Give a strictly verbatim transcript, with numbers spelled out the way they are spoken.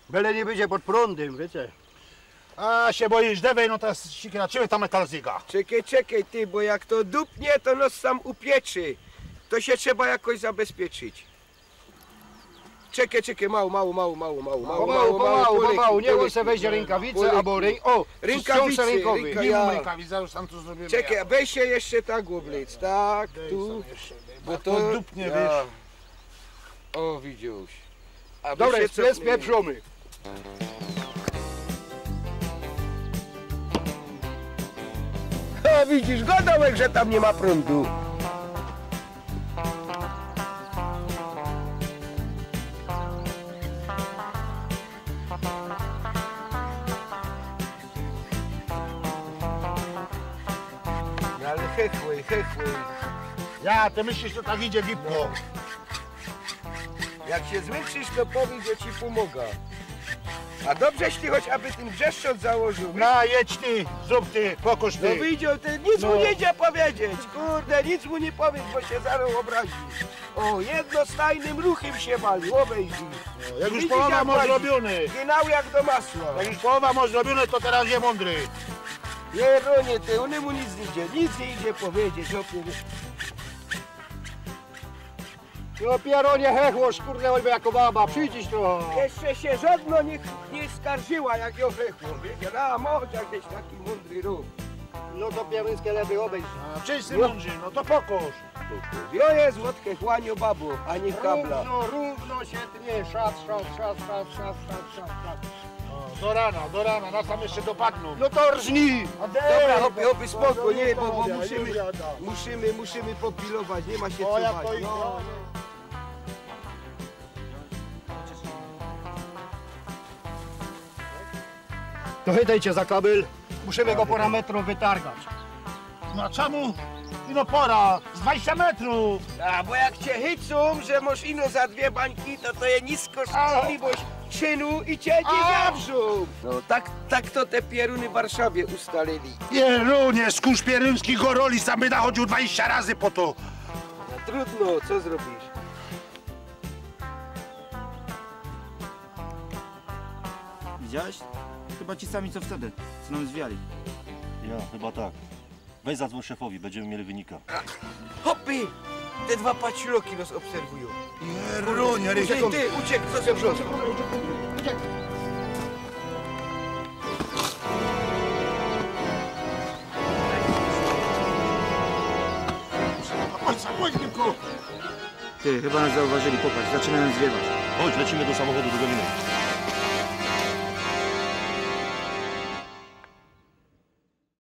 Byle niy bydzie pod prōndym, wiycie. A sie bojisz, dewej no ta sikera, ciebie ta metal zyga. Czekej, czekej, ty, bo jak to dupnie, to nos sam upieczy. To sie trzeba jakoś zabezpieczyć. Czekej, czekej, mało, mało, mało, mało, mało, mało, mało, mało, mało, mało, mało, mało, mało, niy, ôn se weźmie rynkawice, abo ryn-, o, rynkawice, ściąg se rynkowy. Rynka-, niy mōm rynkawic, zarŏz sam to zrobiymy. Czekej, a weź sie jeszcze tak ôblyc, tak, tu, bo to dupnie, wiysz. O, widzisz. A dobra, je, spieprzōmy. A widzisz, godołek, że tam niy ma prōndu. No ale hechłej, hechłej. Ja, ty myślisz, że tak idzie gibko? No. Jak sie zmyślisz, to powiysz, że ci pōmoga. A dobrze ci choć, aby tyn wrzeszczot założył. No, jedź ty, zrōb ty, pokōrz ty. No widzisz, ty nic mu niy idzie powiedzieć. Kurde, nic mu niy powiysz, bo sie zarŏz ôbrazi. O, jednostajnym ruchym sie wali, ôbejrzyj. No, jak już połowa mŏsz zrobiōny. Gynał jak do masła. Jak już połowa mŏsz zrobiōny, to teroz je mōndry. Pierōnie, ty, ônymu nic niy idzie, nic niy idzie powiedzieć, chopie. No, Pierōnie, hechłosz, kurde, choćby jako baba, przijdzisz to. Jeszcze sie żŏdnŏ niy, niy skarżyła, jak jŏ hechłōm, wiysz? A, może jakiś taki mōndry ruch. No to pierōńske lewy ôbejrzyj. A, wszyscy mōndrzi, no to pokōrz. To je ôd hechłaniŏ babo, a niy kabla. Rōwno, rōwno sie tnie, szat, szat. O, do rana, do rana, nas tam jeszcze dopadnōm. No to rznij! Dobra, chopie, chopie, spoko, niy, bo, bo musimy, musimy, musimy popilować, niy ma sie co bać, no. To chytejcie za kabel. Musimy go pŏra metrōw wytargać. No a czymu ino pŏra? Z dwadzieścia metrōw! A, bo jak cie chycōm, że mŏsz ino za dwie bańki, to to je niskŏ szkodliwość czynu i cie niy zawrzōm. No tak, tak to te pierōny w Warszawie ustalili. Pierōnie, skōrz pierōński goroli, sam byda chodziōł dwadzieścia razy po to. No trudno, co zrobisz? Widziałeś? Chyba ci sami co wtedy, co nam zwijali. Ja, chyba tak. Weź zadzwōń szefowi, bydziymy mieli wynika. Hopy! Te dwa paciloki nos ôbserwujōm. Pierōnie, uciek, ty, uciek, co za brzuch? Ojca, ojca, szybko! Ty, chyba nas zauważyli, popatrz, zaczynają zwiewać. Chodź, lecimy do samochodu, dogonimy.